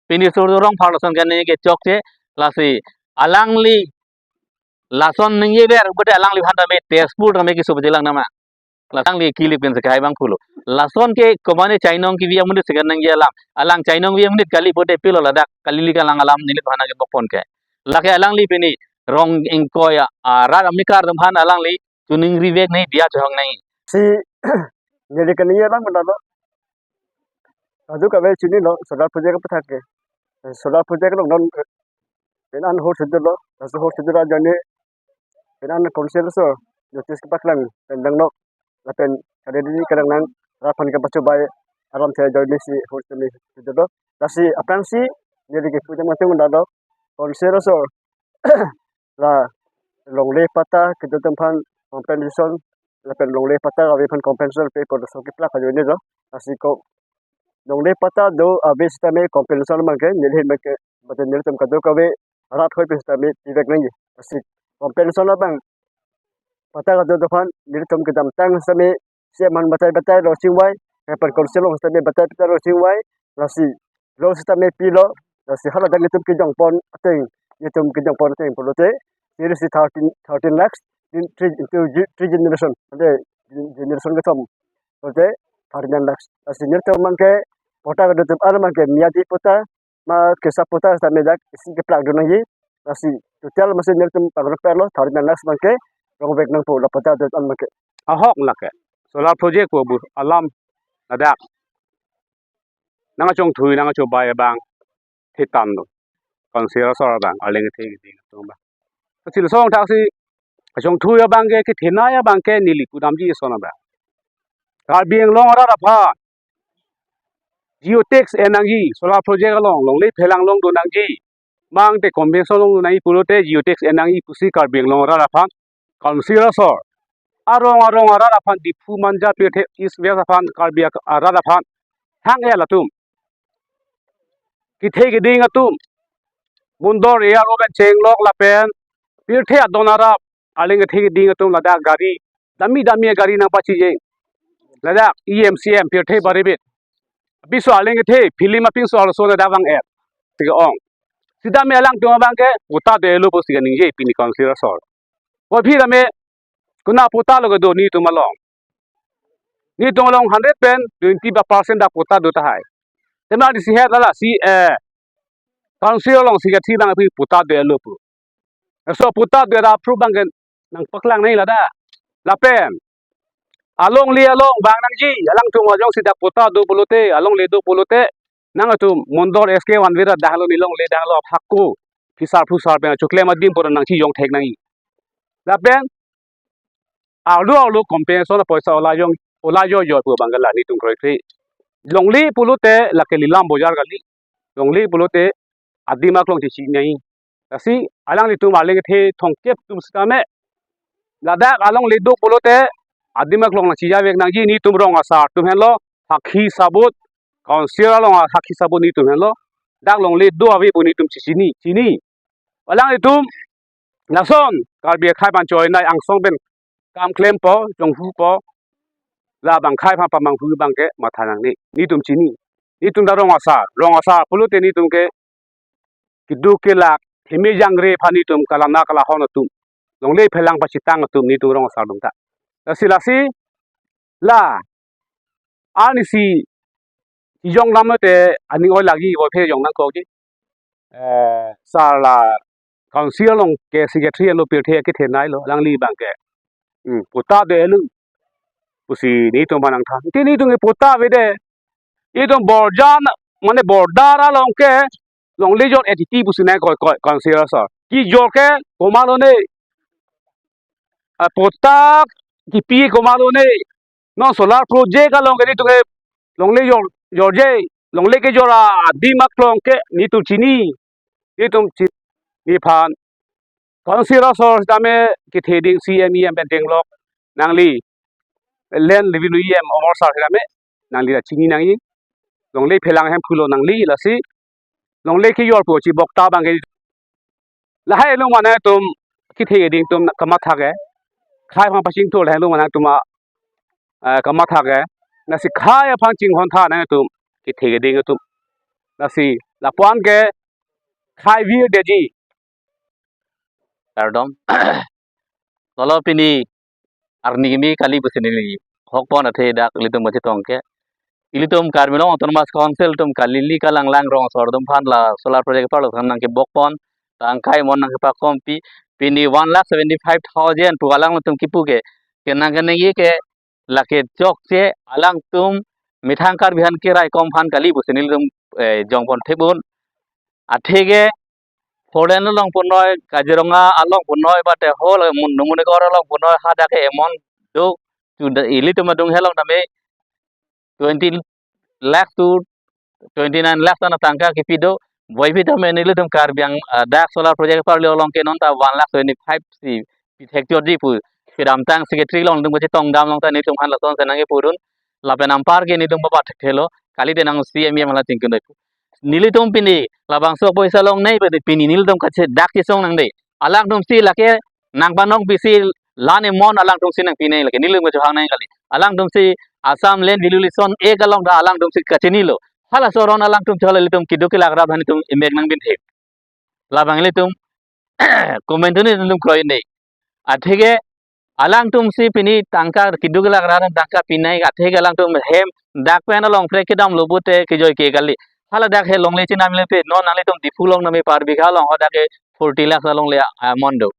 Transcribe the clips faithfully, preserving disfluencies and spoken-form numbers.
Pini Surjya Rongphar lason ke ningje ke chokche, lasi alangli lason ningjever pute alangliphan tame Tezpur tame keso pachelang nama. Lasi alangli kilip pen sekai abang pulo. Lason ke komane chainong kevi amonit si keningje alam. Alang chainong kevi amonit kali pute pilo ladak kali li kalang alam neliphan nangkebok pon ke. Lake alangli pini rong ingkoi a, a, rat amekar atum aphan alangli chuning rivek nangji, diya chohong nangji. Si neli kaningje abang pen lo. Kadokave chinilo, solar project aputhak ke. Solar project along non, eh, penang hor si dolo, laso hor si dolo ajoine, penang council aso, notice kepaklang, pen dangnok, lapen kadokave kadang nang, rat aphan kepachobai, alam the ajoine si hor si dolo. Lasi aphrangsi, neli kepu jang mati undalo, council aso, la longle patta kedo atum aphan compensation, lapen longle patta ave aphan compensation pe pulo laso keplak ajoine lo. Lasi ko longle patta do ave sitame compensation abang ke neli ahin abang ke, bate nelitum kadokave rat hoi pen sitame pivek nangji. Lasi compensation abang patta kedo atum aphan nelitum kedamtang sitame C M aphan batai batai lo chingvai, lapen council along sitame batai batai lo chingvai, lasi lo sitame pilo, lasi hala dak nelitum kejong pon ateng, nelitum kejong pon ateng pulote, seriously thirteen, thirteen lakhs, in three, into ge-, three generation, ante generation kethom, pulote thirty-nine lakhs. Lasi nelitum abang ke, patta kedo atum aphan abang ke, miyadi patta, ma kesa patta sitame dak isi keplak dun nangji, lasi total masi nelitum pangrok perlo, thirty-nine lakhs abang ke, rongvek nangpo la patta kedo atum aphan abang ke. Ahok lake. Solar project pu bu alam ladak nangkachongthui nangkachobai abang thitan lo. Council asor abang, arleng kethe keding atum abang. Kachil song thaksi kachongthui abang ke, kethenei abang ke neli pudamji ason abang. Karbi Anglong arat aphan geotags en nangji, solar project along, longle phelang along do nangji, mate compensation along do nangji pulote geotags en nangji pusi Karbi Anglong arat aphan, council asor, arong arong arat aphan, Diphu, Manja, pirthe East West aphan, Karbi ak-, arat aphan, hang-e latum. Kethe keding atum, Mondol A R O pen chenglok lapen pirthe adon arap, arleng kethe keding atum ladak gari, dami dami gari nangpachijeng. Ladak E M, C M, pirthe baribit. Piso arleng kethe, film apinso arloso ladak vang-et. Tiga ong. Sitame alangtum abang ke, patta dolo pusi kaningje pini council asor. Ko phi tame, kona patta lo kedo nelitum along. Nelitum along hundred pen twenty percent dak patta do tahai. Tema di si het lala si, eh, council along si kathi abang pi patta dolo pu. So patta do ra approve abang ke nangpaklang nangji ladak. Lapen alongle along vang nangji, alangtum ajong si dak patta do pulote, alongle do pulote, nangtum Mondol S K one vera dahlo, neli longle dahlo, aphako phisar phusar pen choklem adim pura nangchijong thek nangji. Lapen arlo arlo compensation apoisa ola jong, ola jo jo pu abang ke la nelitum kroikre. Longle pulote lake Lilam Bojar kali. Longle pulote adim aklong chichi nangji. Lasi alanglitum arleng kethe thomkep atum sitame, ladak alongle do pulote adim aklong nangchijavek nangji, nelitum rong asar atum henlo sakhi sabut, council along sakhi sabut nelitum henlo, dak longle do ave pu nelitum chichini, chini. Alanglitum lason Karbi akhei aphan choinei angsong pen kam klempo, jonghupo, labang akhei aphan pamanghu abang ke matha nangne. Nelitum chini. Nelitum ta rong asar, rong asar pulote nelitum ke keduk kelak, heme jangre aphan nelitum kalang na kalahon atum, longle phelang pachitang atum nelitum rong asar atum ta. Lasi lasi, la, arnisi jong lam te aning oi lagi, oi phe jong nangkokji. Eh, sar la council along ke secretary lo pirthe kethenei lo, alangli abang ke. Hmm, patta dolo pusi nelitum aphan nangthan. Te nelitum ke patta avedet. Itum border, mane border along ke longle jor etiti pusi nangkoi, koi, council asor. Kejor ke komatlo ne, ah, patta kipi komatlo ne. Non solar project along ke nelitum ke longle jor, jorje, longle kejor adim aklong ke nelitum chini, nelitum chini. Nephan council asor sitame kethe ding, C M, E M pen denglok nangli, Land Revenue E M Amar sar sitame nangli ta chini nangji. Longle phelang ahem pulo nangli, lasi longle kejor pu chibok ta abang ke. Lahai along ma nangtum kethe keding atum kamatha ke. Khei aphan pachingthur lahai along ma nangtum a, eh, kamatha ke. Lasi khei aphan chinghon tha nangtum kethe keding atum. Lasi lapu-an ke khai vir deji. Kardom. Lalo pini arni kimi kali pusi neli hokpon athe dak ilitum kachetong ke. Ilitum Karbi Anglong Autonomous Council atum kalili kalanglang rong asor atum aphan la solar project apar lason nangkebokpon, tangka emon nangkepakompi, pini one lakh seventy five thousand pu alanglitum kipu ke, kenang keningje ke lake chokche alangtum methang Karbi aphan keraikom aphan kali pusi nelitum, eh, jongpon thepon. Atheke Holland along punoi, Kaziranga along punoi, bate hol mun numuni kor along punoi, hadak ke emon do, chuda ilitum adung helong tame twenty lakh to twenty nine lakh tana tangka kipi do. Boipi tame nelitum Karbi Ang-, ah, dak solar project apar le along ke non ta one lakh twenty five si pithek jodi pu kedamtang secretary along nelitum kachetong dam along ta nelitum aphan lason senang ke pudun. Lapen anpar ke nelitum babat thelo, kalite nang C M E mala chingkun doi pu. Nelitum pini labangso poisa longnei, pini nelitum kache dak chesong nangde. Alangtum si lake nangpanong pisi lan emon alangtum si nangpinei, lake nelitum kachohang nang kali. Alangtum si Assam Land Valuation Act along ta alangtum si kachinilo. Halaso aron alangtum chola ilitum keduk kelak rat aphan itum imek nangbin thek. Labang ilitum komantu nelitum kroinei. Atheke alangtum si pini tangka keduk kelak rat tangka pinei, atheke alangtum hem dak pen along prek kedamlo pute kejoi ke kali. Hala dak he longle chinam le pe, non nanglitum Diphu along name per bigha along hadak ke forty lakh alongle amount do.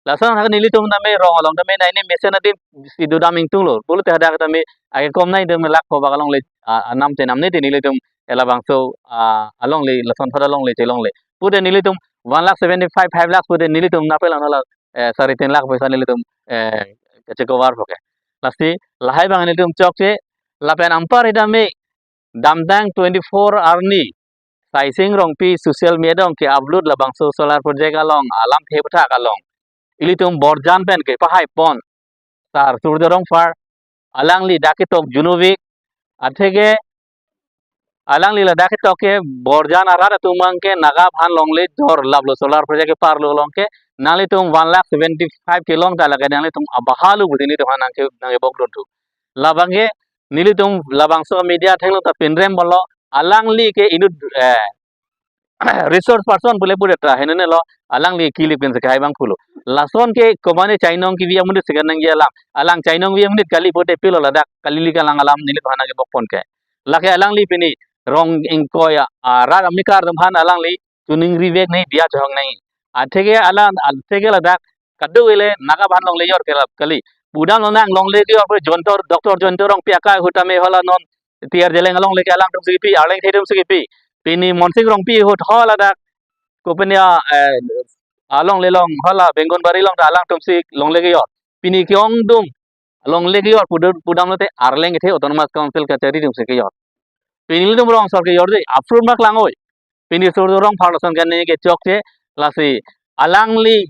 Lason hadak nelitum tame rong along tame nai ne mesen adim si dodam ingtunglo. Pulote hadak tame ake kom nai tame lakh kobak alongle, ah, anam te namne te nelitum labangso, ah, alongle lason thot alongle chelongle. Pute nelitum one lakh seventy five, five lakh pute nelitum napel anala, eh, sari tin lakh poisa nelitum, eh, kache cover poke. Lasi lahai abang nelitum chokche, lapen anpar tame damtang twenty four arni Saising Rongpi social media along ke-upload labangso solar project along alamthe pathak along ilitum Borjan pen kepahaipon Sar Surjya Rongphar, alangli dak ketok Junobik, atheke alangli ladak ketok ke Borjan arat atum abang ke Naga aphan longle jor laplo, solar project kepar lo along ke nanglitum one lakh seventy five kelong ta lake nanglitum abahalu pusi nelitum aphan nangke nangkebok dun thu. Labang ke nelitum labangso media athengno ta pinrem bolo, alangli ke inut, eh, resource person pule pure ta henene lo, alangli kilip ken sekai abang pulo. Lason ke komane chainong kevi amonit sekan nangji alam. Alang chainong vi amonit kali pute pilo ladak kalili kalang alam nelitum aphan nangkebokpon ke. Lake alangli pini rong ingkoi a, a, rat amnikar atum aphan alangli chuning rivek nei dia chohang nei. Atheke alang, atheke ladak kadu ele Naga aphan longle jor kelap kali. Pudam lo nang longle jor pu Jontor, Doctor Jontor Rongpi akai ahut tame hala non T R Jaleng alongle ke alangtum si kipi, Arleng Thedum si kipi. Pini Monsing Rongpi ahut hala dak kopine, eh, alongle along hala Bengunbari along ta alangtum si longle jor. Pini ke-ongdung longle jor pudam, pudam lote Arleng kethe Autonomous Council kachari atum si kejor. Pini nelitum rong asor kejor de, approve ma klangoi. Pini Surjya Rongphar lason kene kechokche, lasi alangli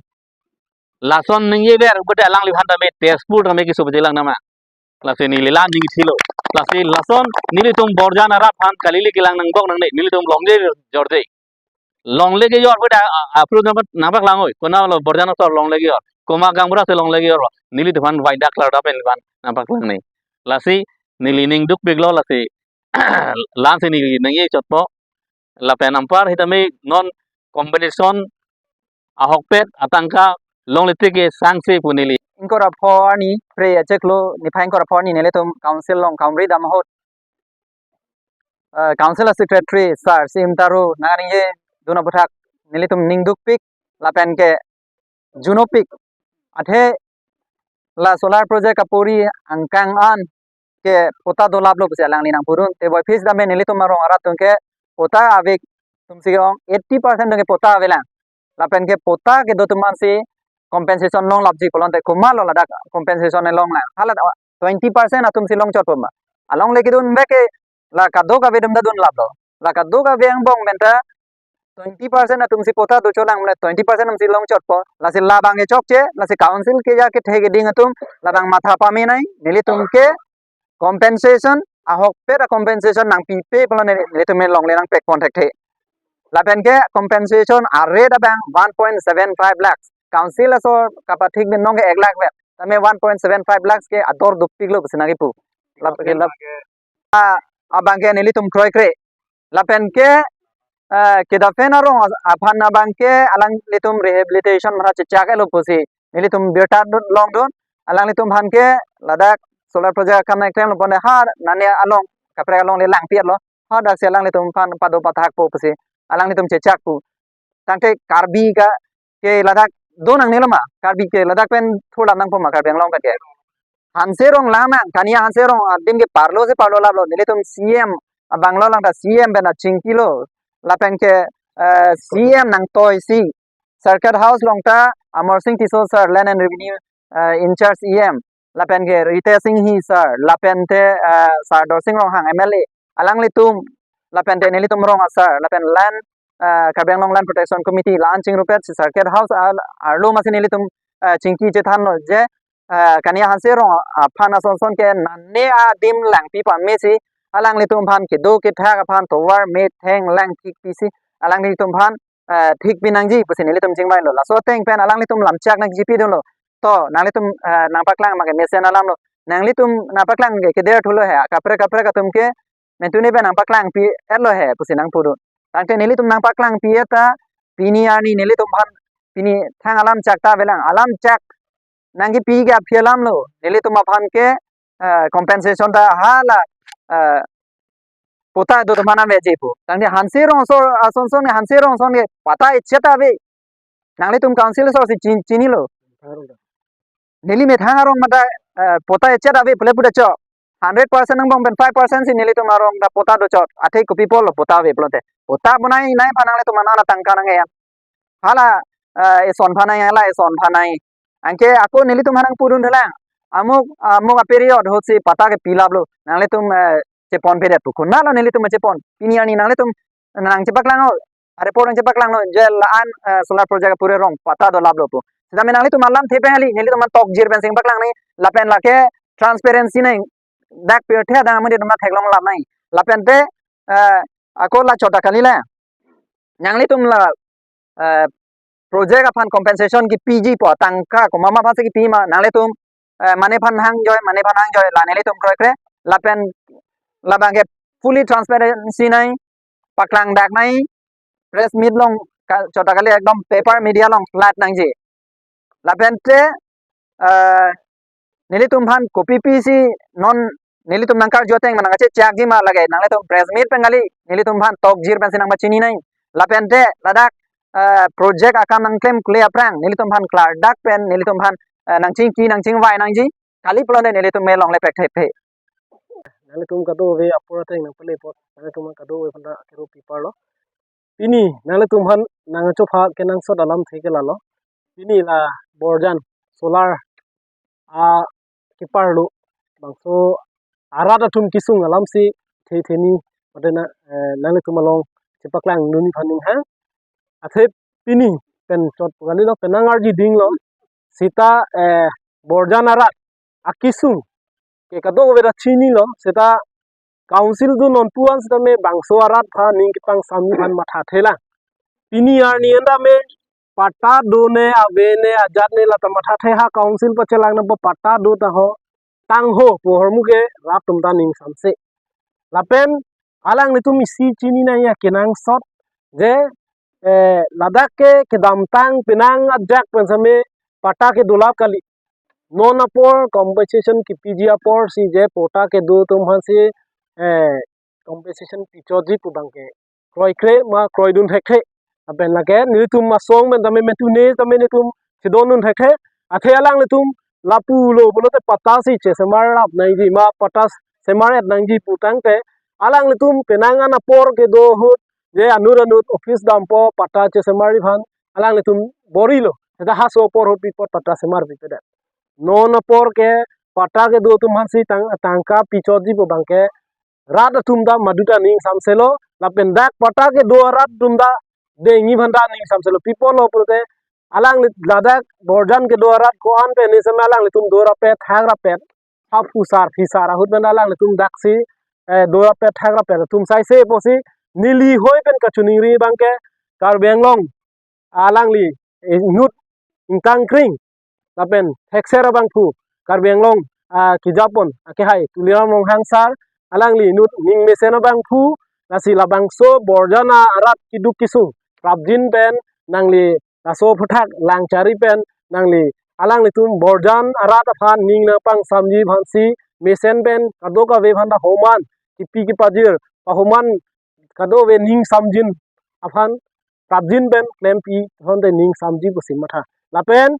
lason ningjever pute alangli aphan tame Tezpur tame keso pejelang nama. Lasi neli la ningthilo. Lasi lason nelitum Borjan arat aphan kalili kelang nangbok nangne, nelitum longle jor de. Longle kejor pute a, a, approve nangpak, nangpaklangoi. Konat lo Borjan asor longle kejor, komat gaonbura si longle kejor, nelitum aphan waida klar da pen aphan nangpaklang nei. Lasi neli ning dukpiklo, lasi la-an si neli ningje chotpo. Lapen anpar tame non compensation ahokpet atangka longle tik ke sangse pu neli. Ingkoi ra pho arni Phre achiklo niphai ingkoi ra pho arni nelitum council along kaumri dam ahut, eh, council secretary sir C M Taro nangkaningje dun aphuthak nelitum ning dukpik lapen ke junopik. Athe la solar project kapuri angkang an ke patta dolaplo pusi alangli nangpudun. Te boiphis dame nelitum arong arat atum ke patta ave atum si ke-ong eighty percent atum ke patta avelang. Lapen ke patta kedo atum an si compensation longlapji pulote komatlo ladak compensation longlang. Hala twenty percent atum si longchotpo ma. Alongle kedun bek ke la kadokave atum ta dunlaplo. La kadokave angbong pen ta twenty percent atum si patta docholang, mane twenty percent atum si longchotpo. Lasi labang kechokche, lasi council keja kethe keding atum labang matha pame nai, nelitum ke compensation, ahokpet a compensation nangpipe pulo ne, nelitum longle nangpekpon thekthe. Lapen ke compensation a-rate abang one point seven five lakhs. Council asor kapathik bin nong ke ek lakh vet. Tame one point seven five lakhs ke ador dukpiklo pusi nangkipu. Lap-, lap-, a, abang ke nelitum kroikre. Lapen ke eh, kedapen arong as-, aphan abangke alanglitum rehabilitation mara chechak-etlo pusi nelitum birta dun, longdun, alanglitum aphan ke ladak solar project akam nangklemlo pon ha nane along kaprek alongle langpi-etlo, hadaksi alanglitum aphan pado pathakpo pusi alanglitum chechakpo. Tangte Karbi ke, ke ladak do nangnelo ma, Karbi ke ladak pen thurlam nangpo ma, Karbi Anglong pen ke. Hanse Rong lamang, Kania Hanse Rong adim ke parlo si parlo laplo, nelitum C M abanglo lang ta C M pen achingkilo, lapen ke, eh, C M nangtoisi Circuit House along ta Amar Sing Tisso sir, Land and Revenue, eh, in charge E M, lapen ke Ritesh Enghi sir, lapen te, eh, Sardar Sing Ronghang M L A, alanglitum, lapen te nelitum rong asar, lapen land, eh, Karbi Anglong Land Protection Committee la-an chingrumpet si Circuit House al-, arlo masi nelitum, eh, chingki chethanlo je, eh, Kania Hanse Rong aphan ason son ke nane adim langpi pame si alanglitum aphan kedo kethak aphan tovar metheng langthikpi si alanglitum aphan, eh, thikpi nangji pusi nelitum chingvailo. Laso ateng pen alanglitum lamchak nangjipi dunlo. To, nanglitum, eh, nangpaklang make mesen alamlo. Nanglitum nangpaklang ke keder thulo he, kaprek kaprek atum ke mentune pen nangpaklangpi-etlo he pusi nangpudun. Tangte nelitum nangpaklangpi-et ta pini arni nelitum aphan pini thang alamchak ta avelang, alamchak nangkipi ke aphi alamlo, nelitum aphan ke, eh, compensation ta hala, eh, patta do atum aphan aveji pu. Tangte Hanse Rong so, ason son, Hanse Rong son ke patta echet ave. Nanglitum council asor si chin-, chinilo. Neli methang arong mata, eh, patta echet ave pule puta chok. Hundred percent angbong pen five percent si nelitum arong ta patta do chot. Athe kopi apotlo patta ave pulote. Patta bonai nai aphan nanglitum anana tangka nang-e. Hala, eh, eson aphan nang-e, hala eson aphan nang-e. Anke ako nelitum aphan nangpudun thelang. Amuk, amuk a-period ahut si patta ke pilaplo. Nanglitum, eh, cheponpedet pu. Konatlo nelitum chepon? Pini arni nanglitum nangchepaklanglo, a-report nangchepaklanglo je la-an, eh, solar project apure rong patta dolaplo pu. Sitame nanglitum alamthe pen kali, nelitum an tokjir pensi nangpaklang nang, lapen lake transparency nang, dak pirthe adang amonit atum theklonglap nang. Lapen te, eh, ako la chot ta kalilo. Nanglitum la, eh, project aphan compensation kipiji pu tangka komat ma aphan si kipi ma nanglitum, eh, mane aphan hangjoi, mane aphan hangjoi la nelitum kroikre, lapen labang ke fully transparency nang, paklang dak nang, press meet along ka-, chot ta kali ekdom paper media along flat nangji. Lapen te, eh, nelitum aphan kopi pisi non nelitum nangkarju ateng ma nangkachechakji ma lake nanglitum press meet pen kali nelitum aphan tokjir pensi nangpachini nang. Lapen te ladak, eh, project akam nangklemkle aphrang nelitum aphan klardak pen nelitum aphan, eh, nangchingki nangchingvai nangji kali pulote nelitum me longle pekthekthe. Nanglitum kadokave apor ateng nangpale apot, nanglitum kadokave aphanta kero pipar lo. Pini nanglitum aphan nangchopha kenangsot alamthe ke lalo. Pini la Borjan solar a-keparlo bangso arat atum kesung alamsi the theni padena, eh, nanglitum along chepaklangdun aphan ning ha. Athe pini pen chot pu kalilo, penang arji dinglo. Seta, eh, Borjan arat akesung ke kadokave ta chinilo, seta council do non puan sitame bangso arat aphan ning kepangsam aphan mathathelang. Pini arni anta me patta do ne ave ne ajat ne lata mathathe, ha council pachelang nangpo, patta do ta ho tang ho pu ahormu ke rat atum ta ning samse. Lapen alanglitum isi chini nangji akenangsot je, eh, ladak ke kedamtang penang ajak pen sitame patta ke dolap kali. Non apor compensation kipiji apor si je patta kedo atum aphan si, eh, compensation pichotji pu abang ke kroikre ma kroidun thekthe. Lapen lake nelitum asong pen tame mentune tame nelitum chedondun thekthe. Athe alanglitum lapulo pulote patta si chesemarlap nangji ma patta semar-et nangji pu tangte alanglitum penang an apor kedo ahut je anut anut office dampo patta chesemarji aphan alanglitum borilo. Seta haso apor ahut pi apot patta semarpipedet. Non apor ke patta kedo atum aphan si tang-, tangka pichotji pu abang ke rat atum ta maduta ning samselo, lapen dak patta kedo arat atum ta dengji aphanta ning samselo. Pi apotlo pulote alangli ladak Borjan kedo arat ko-an pen ni sitame alanglitum dorapet thakrapet, ha phusar phisar ahut pen alanglitum daksi, eh, dorapet thakrapet atum saise pusi neli hoi pen kachiningri abang ke Karbi Anglong alangli, eh, inut ingtangkring lapen thekser abangphu Karbi Anglong, ah, kejapon akehai Tuliram Ronghang sir, alangli inut ning mesen abangphu, Lasi labangso Borjan arat keduk kesung prapjin pen nangli laso aphuthak lang chari pen nangli alanglitum Borjan arat aphan ning nangpangsamji aphansi mesen pen kadokave aphan ta homan kipi kipajir pahoman kadokave ning samjin aphan prapjin pen klempi thonte ning samji pusi matha. Lapen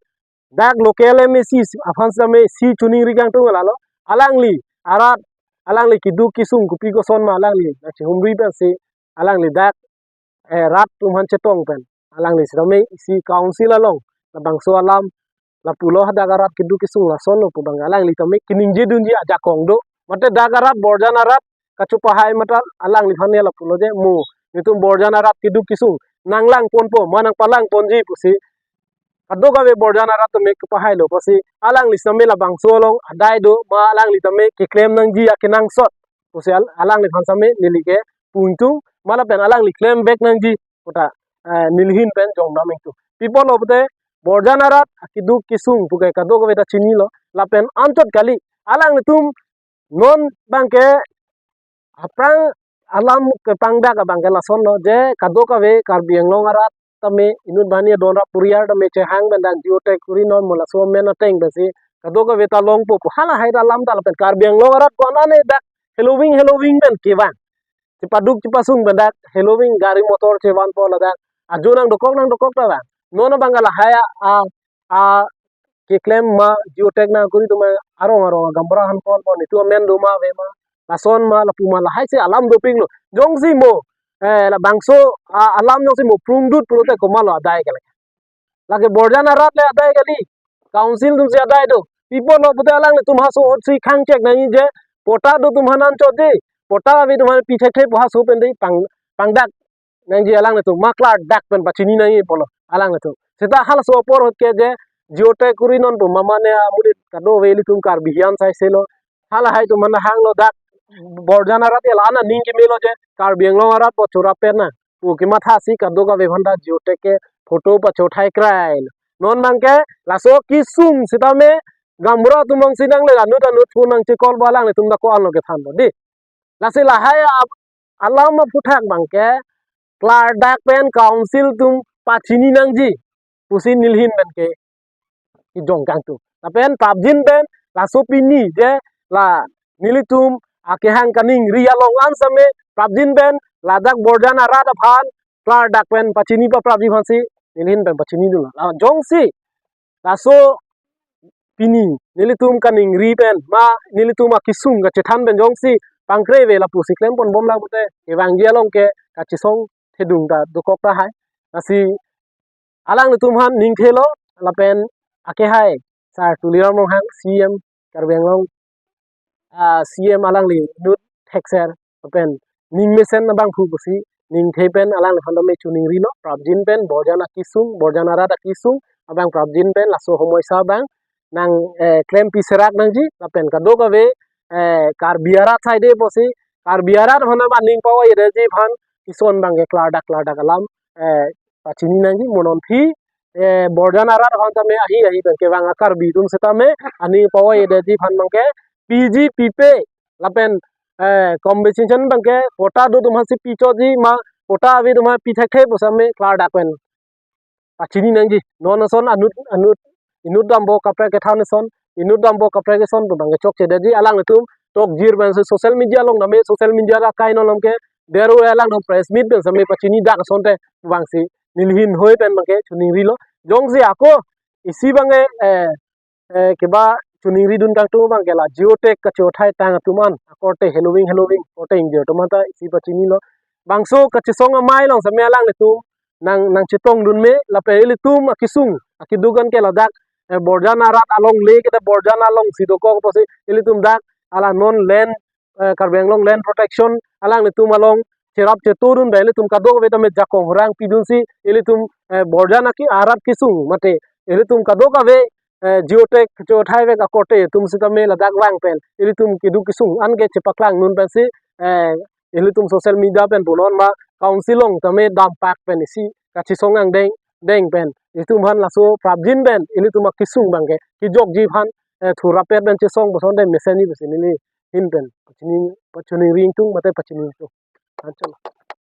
dak local M A C aphan sitame isi choningri kangtung lalo. Alangli arat, alangli keduk kesung kopi koson ma alangli nangchehumri pensi alangli dak eh, rat atum aphan chetong pen alangli sitame isi council along labangso alam lapulo, hadak arat keduk kesung lasonlo pu abang alangli tame keningjedunji ajakong do. Mate dak arat Borjan arat kachopahai mate alangliphan ne lapulo je mo, netum Borjan arat keduk kesung nanglang ponpo ma nangpalang ponji pusi kadokave Borjan arat tame kepahailo pusi alangli sitame labangso along adai do ma alangli tame keklem nangji akenangsot pusi al-, alangliphan sitame neli ke pu ingtung ma lapen alangli klem back nangji puta eh, neli ahin pen jongdam ingtung. Pi apotlo pute Borjan arat akeduk kesung puke kadokave ta chinilo lapen anchot kali, alanglitum non abangke aphrang alam kepangdak abangke lasonlo je kadokave Karbi Anglong arat tame inut banghini adon ra puriar tame chehang pen dak geotag kuri non mo laso amen ateng pensi kadokave ta longpo pu halahai ta alam ta lapen Karbi Anglong arat ko-an ane dak heloving heloving pen kevang, chepaduk chepasung pen dak heloving gari motor chevanpo ladak ajo nangdokok nangdokok ta vang. Non abangke lahai a, a, a keklem ma geotag nangkuri atum arong arong gaonbura aphan ponpo, netum amen do ma ave ma, lason ma lapu ma, lahai si alam dopiklo. Jongsi mo eh, labangso a, alam jongsi mo prungdut pulote komatlo adai ke lake. Lake Borjan arat le adai kali, council atumsi adai do. Pi apotlo pute alanglitum haso ahut si khangchek nangji je patta do atum aphan anchot de, patta ave atum aphan pi thekthe pu haso pen de pang, pangdak nangji alanglitum ma klardak pen pachini nangji pulo alanglitum. Seta halaso apor ahut ke je geotag kuri non pu ma mane amonit kadokave ilitum Karbi hian saiselo. Halahai atum aphan hanglo dak Borjan arat ke la-an aning kemelo je Karbi Anglong arat pu chorap pen na pu kemathasi kadokave aphan ta geotag ke photo pachothai krai. Non abangke laso kesung sitame gaonbura atum along si nangle anut anut phone nangchecall ba alanglitum ta ko-anlo kethanpo de. Lasi lahai a-, alam aphuthak abangke klardak pen council atum pachini nangji pusi neli ahin pen ke kejong kangtung. Lapen prapjin pen laso pini je la nelitum akehang kaningri along an sitame prapjin pen ladak Borjan arat aphan klardak pen pachini paprapji aphansi neli ahin pen pachini dunlo. La jongsi laso pini nelitum kaningri pen ma nelitum akesung kachethan pen jongsi pangkre ave lapusi klem ponbom lang pute kevangji along ke kachesong thedung ta dokok tahai. Lasi alanglitum aphan ning thelo lapen akehai Sar Tuliram Ronghang C E M Karbi Anglong ah, C E M alangli inut thekser lapen ning mesen abangphu pusi ning the pen alangliphan tame choningrilo prapjin pen Borjan akesung, Borjan arat akesung abang prapjin pen laso homoisa abang nang eh, klempi serak nangji lapen kadokave eh, Karbi arat side pusi Karbi arat aphan aning pavoi-edetji aphan ison abangke klardak klardak alam eh, pachini nangji mo non aphi eh, Borjan arat aphan tame ahi ahi abangke vang a Karbi atum sitame aning pavoi-edetji aphan abangke piji pipe lapen eh, compensation abangke patta do atum aphansi pichotji ma patta ave atum aphan pi thekthe pu sitame klardak pen pachini nangji. Non ason anut anut inut dampo kaprek kethan ason, inut dampo kaprek ason pu abangke chokchedetji alanglitum tokjir pensi social media along tame social media akai non along ke deru alangtum press meet pen sitame pachini dak asonte pu abangsi neli ahin hoi pen abangke choningrilo. Jongsi ako isi abangke eh, eh, keba choningri dun kangtung abangke la geotag kachothai tang atum an akorte heloving heloving korte ingjir atum an ta isi pachinilo. Bangso kachesong amei along sitame alanglitum nang nangchetong dun me lapen ilitum akesung akeduk an ke ladak eh, Borjan arat alongle ke ta Borjan alongsi dokok pusi ilitum dak ala non land eh, Karbi Anglong Land Protection alanglitum along cherap cheto dun pen ilitum kadokave tame jakong horang pidunsi ilitum eh, Borjan aki arat kesung mate ilitum kadokave eh, geotag chothai vek akorte atum sitame ladak vang pen ilitum keduk kesung an ke chepaklang dun pensi eh, ilitum social media pen punon ma council along tame dampak pen isi kachesong angdeng deng pen ilitum aphan laso prapjin pen ilitum akesung abangke kejokji aphan eh, thurapet pen chesong pu asonte mesenji pusi neli ahin pen pachini pachoningri ingtung mate pachini ingtung. Anchot.